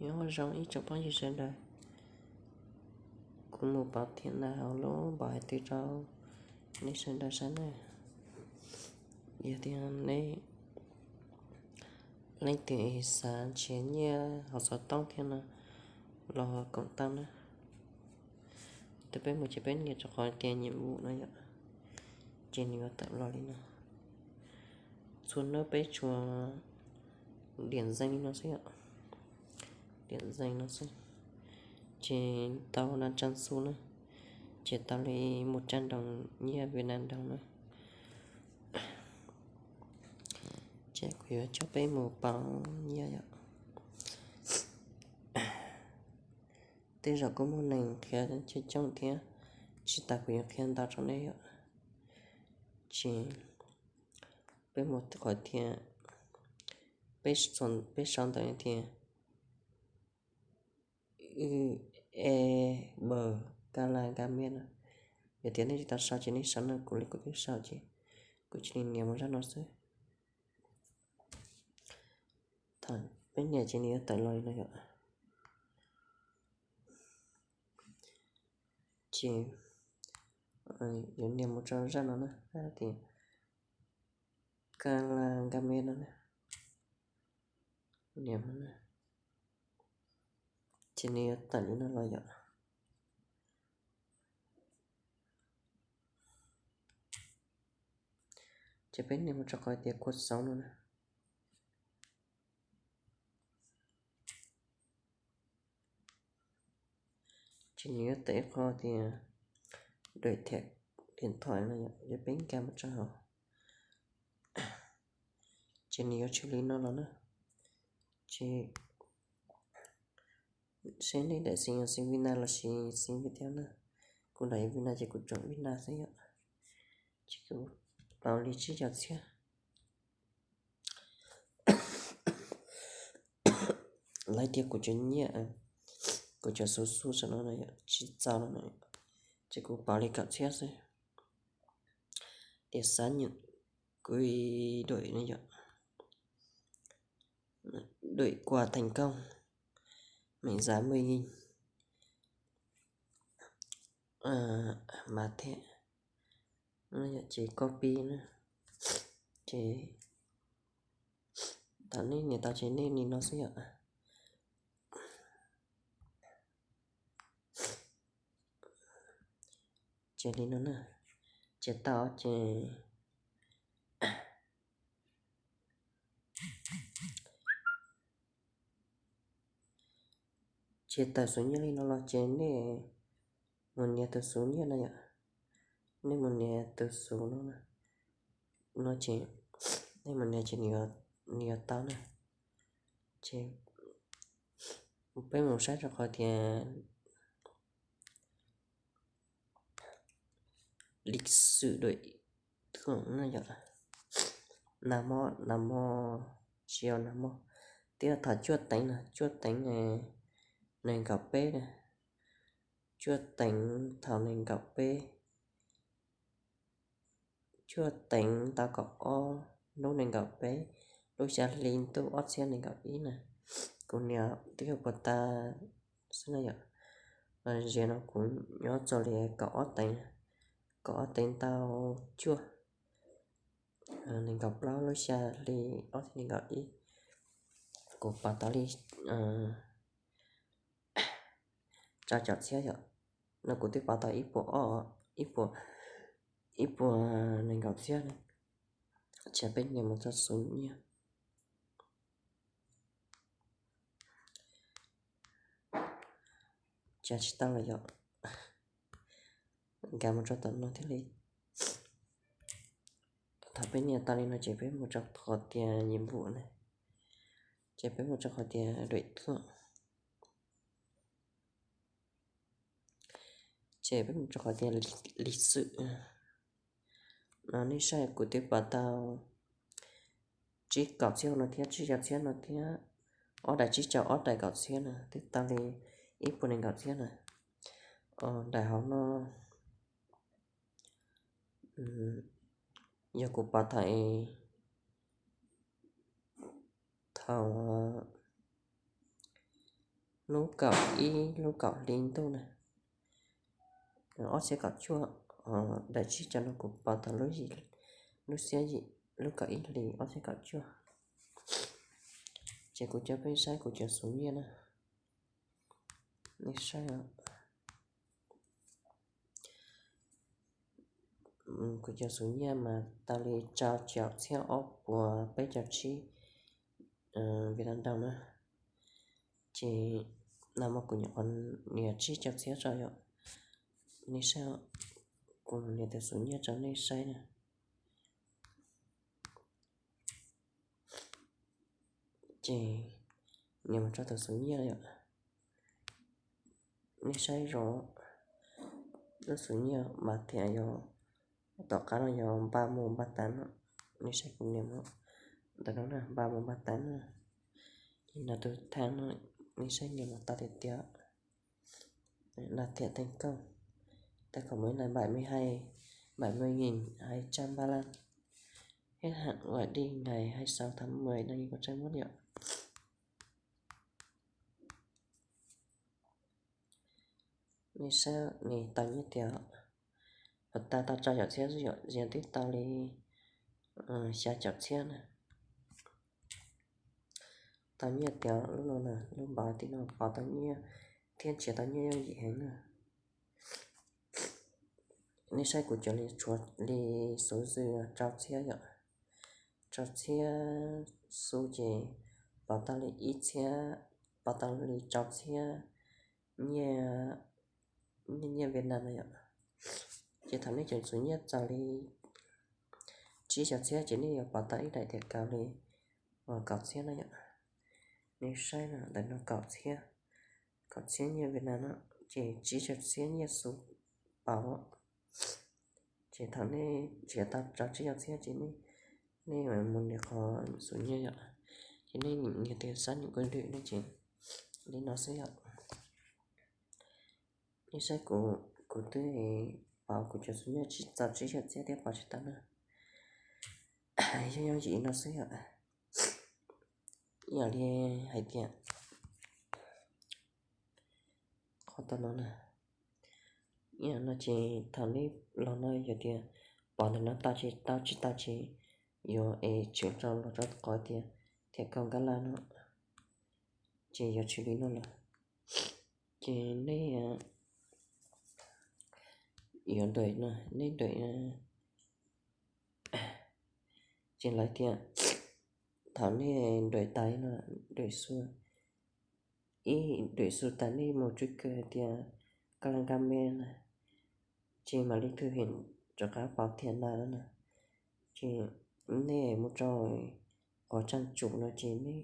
Nyob zoo ib tsoom phooj ywg sawv daws, kuv mus pauv thiab na hauv lub npawb hais twv rau nej sawv daws saib na. Yog tias nej leej twg xav nrhiav nyiaj hauv xov tooj thiab no los koom tau na. Tus peb mus ces peb nias rau qhov tias nhiệm vụ no yom, ces nws yuav tawm los li no. Txhua hnub peb tshuav điểm danh li no xwb yom, điểm danh no xwb. Ces tau năm trăm xu na, ces tau li một trăm đồng nyiaj Việt Nam đồng na. Ces kuv yuav coj peb mus pauv nyiaj yom. Tej zaum kuj muaj neeg qhia coob coob thiab, tsis tas kuv yuav qhia ntau rau nej yom. Ces peb mus qhov tias, peb sau ntawv tias ư e bờ Kala Game no. Yog tias nej tsis tau sau ces nej sau no, kuv li kuv twb sau ces kuv cia li nias mus zaj no xwb. Thaum peb nias ces nws yuav tawm los li no yom. Ces yuav nias mus rau zaj no na, zaj tias Kala Game no na. Nias mus na, ces nws yuav tawm li no los yom. Ces peb nias mus rau qhov tias cuộc sống no na. Ces nws yuav tawm ib qho tias đổi thẻ điện thoại no yom, yog peb nkag mus rau hauv. Ces nws yuav tshwm li no los na. Ces seb nej daim xeem yog xeem Việt Nam lossis xeem Viettel na. Kuv daim Việt Nam ces kuv chọn Việt Nam xwb yom. Ces kuv pauv li tsib caug txhiab. Lawv tias kuv cov nyiaj, kuv cov số xu saum no na yom, tsis txaus no na, ces kuv pauv li kaum txhiab xwb. Tias xác nhận quỹ đổi no yom, đổi quà thành công, mệnh giá mười nghìn, mã thẻ, ces copy na. Ces thaum nej nias tau ces nej li no xwb yom. Ces li no na, ces tau ces ces tawm số nyiaj li no los ces nej mus nias tus số nyiaj no yom. Nej mus nias tus số no, no ces nej mus nias ces nws yuav tau na. Ces peb mus saib rau qhov tias lịch sử đổi thưởng no yom. Nag hmo, nag hmo, tsis yog nag hmo, twb yog thaum cuaj teev no, cuaj teev nees nkaum peb na, cuaj teev thaum nees nkaum peb, cuaj teev tau kaum ob hnub nees nkaum peb, lub xya hli ntuj ob txhiab nees nkaum ib na. Kuv nias twb yog puas tas xwb na yom. Los ze no kuv nyob txog li kaum ob teev, kaum ob teev tau cuaj, nees nkaum plaub lub xya hli ob txhiab nees nkaum ib, kuv pauv tau li rau caum txhiab yom. No kuv twb pauv tau ib puas ob, ib puas, ib puas nees nkaum txhiab na. Ces peb nias mus rau số nyiaj. Ces tsis tau los yom, nkag mus rau tom no thiaj li. Thaum peb nias tau li no ces peb mus rau qhov tias nhiệm vụ na, ces peb mus rau qhov tias đổi thưởng. Ces peb mus rau qhov tias lịch sử no, nej saib kuv twb pauv tau tsib kaum txhiab no thiab tsib caug txhiab no thiab ob daim tsib caug ob daim kaum txhiab na, twb tau li ib puas nees nkaum txhiab na. Daim hauv no yog kuv pauv thaum, thaum lub kaum ib lub kaum hli ntuj na, ob txhiab kaum cuaj, daim tsib caug no kuv pauv tau lub yim, lub xiab yim, lub kaum ib hli ob txhiab kaum cuaj. Ces kuv coj peb saib kuv cov xub nyiaj na, nej saib. Kuv cov xub nyiaj mas tau li rau caum txhiab ob puas peb caug tsib Vietnam đồng na. Ces no mas kuv nyuam qhuav nias tsib caug txhiab rau yom. Nej saib, kuv nias tus xub nyiaj rau nej saib na. Ces nias mus rau tus xub nyiaj yom. Nej saib zoo, lub xub nyiaj mas thiaj yog, tom qab no yog npaj mus npaj tas no. Nej saib kuv nias mus ntawm no na, npaj mus npaj tas na. Ces no tus thaj no, nej saib nias mus tau tiag tiag. Naj thiam teej kauj, tag kom muaj ib nai bảy mươi hai, bảy mươi nghìn hai trăm ba lan, hết hạn gọi đi ngày hai mươi sáu tháng mười năm hai nghìn không trăm mốt yom. Nej saib, nws tau nyiaj tiag, puas tas tau rau caum txhiab xwb yom, yog twb tau li xya caum txhiab na. Tau nyiaj tiag lub no na, lub npav tim no pauv tau nyiaj thiab nrhiav tau nyiaj yooj yim heev na. Nej saib kuv cov li tshuav li số dư rau txhiab yom, rau txhiab xu ces pauv tau li ib txhiab, pauv tau li rau txhiab nyiaj, nyiaj Việt Nam no yom. Ces thaum nej cov xub nyiaj txaus li tsib caug txhiab ces nej yuav pauv tau ib daim thiab kaus li uas kaum txhiab na yom. Nej saib no, ntawm no kaum txhiab, kaum txhiab nyiaj Việt Nam no, ces tsib caug txhiab nyiaj xu pauv. Ces thaum nej nrhiav tau rau tsib caug txhiab ces nej mus nias qhov xub nyiaj yom. Ces nej nias tus xab nyeem koj lwm ne ces li no xwb yom. Nej saib kuv, kuv twb pauv kuv cov xub nyiaj tsis txaus tsib caug txhiab thiab pauv tsis tau na. Yog yooj yim no xwb yom. Ib yam li hais tias qhov tau no na, ib yam no ces thaum nej los no yog tias pauv ntawm no tau ces tau, tsis tau ces yuav es tshwm rau los rau qhov tias thiab kaus nkaj laj no, ces yuav tshwm li no lawm. Ces nej yuav ntuaim no, nej ntuaim, ces lawv tias thaum nej ntuaim tas no, ntuaim xu, ib ntuaim xu tas nej mus tswj kaw hais tias kab laj nkaj me na, ces mam li thwj heem rov qab pauv thiab nas no na. Ces nej mus rau qhov tsaj tsum no ces nej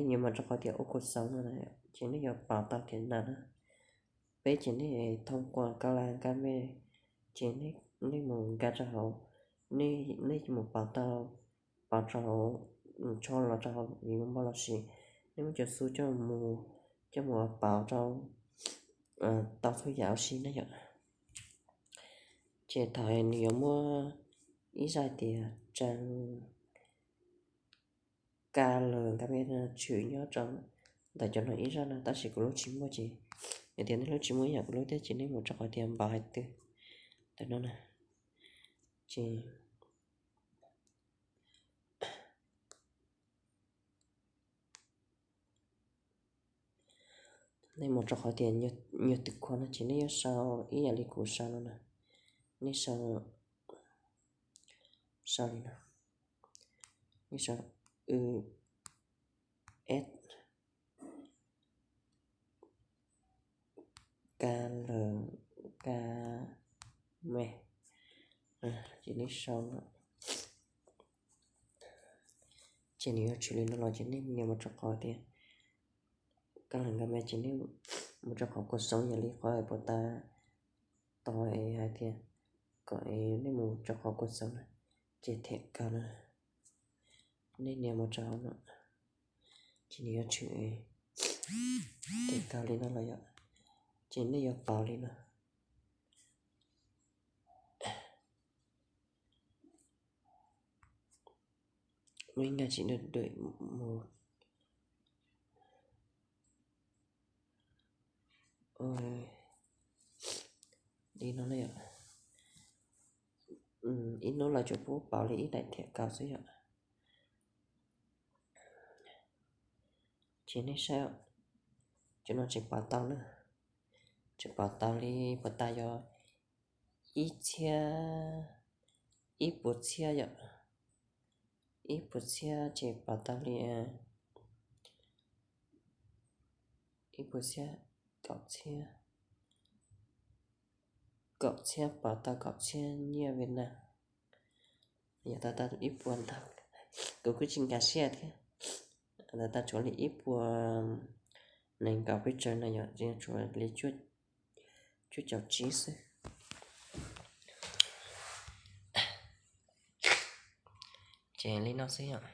nyias mus rau qhov tias ua kua xauv no na, ces nej yuav pauv tau thiab nas na. Peb ces nej thoob qua kab laj nkaj me, ces nej mus nkag rau hauv, nej mus pauv tau, pauv rau hauv, tsho los rau hauv yus npau los sis nej muab cov xu coj mus, coj mus pauv rau tau txhua yam ua si na yom. Ces thaum nws yuav muaj ib zaj tias trang ka lawm nkaj me no tshwm nyob rau ntawm cov no ib zaj no tab sis kuv lub tsis muaj ces, yog tias nej lub tsis muaj ib yam kuv lub thiab ces nej mus rau qhov tias npauv hais twg ntawm no na. Ces nej mus rau qhov tias nyuag twg khuav no ces nej yuav sau ib yam li kuv sau no na. Nej sau, sau li no, nej sau u s ka lawm ka me, ces nej sau no. Ces nws yuav tshwm li no los ces nej nias mus rau qhov tias kab laj nkaj me ces nej mus rau qhov kua xauv yam li qhov es puas tas tos es hais tias kom nej mus rau qhov kua xauv na, ces thiab kaus na, nej nias mus rau hauv no, ces nws yuav tshwm thiab kaus li no los yom, ces nej yuav pauv li no. Muaj ib nkag tsis dawm mus, Li no, ib hnub lawv tsuas pub pauv li ib daim thiab kaum xwb yom. Ces nej saib, cov no tseem pauv tau na, tseem pauv tau li puas tas yog ib txhiab, ib puas txhiab yom, ib puas txhiab ces pauv tau li ib puas txhiab, kaum txhiab, kaum txhiab pauv tau kaum txhiab nyiaj Vietnam. Yog tau tau ib puas ntau, kuv kuj tsis nkag siab thiab. Tau tau tshuav li ib puas nees nkaum peb tsaws no yom, tshuav li cuaj caum tsib xwb. Ces li no xwb yom.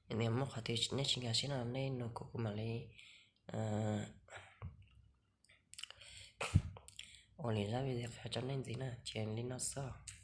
Yog muaj qhov twg nej tsis nkag siab no nej nug kuv, kuv mam li ua lwm zaj video qhia rau nej ntxiv na. Ces li no xwb.